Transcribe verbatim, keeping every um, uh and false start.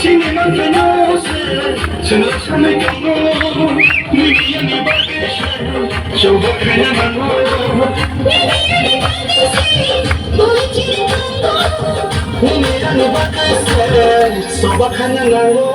Sini manjano se, sino sami kango, nini yani bagay se, choba kanya nango. Nini yani bagay se, boli chiri kango. Nini yani bagay se, choba kanya nango.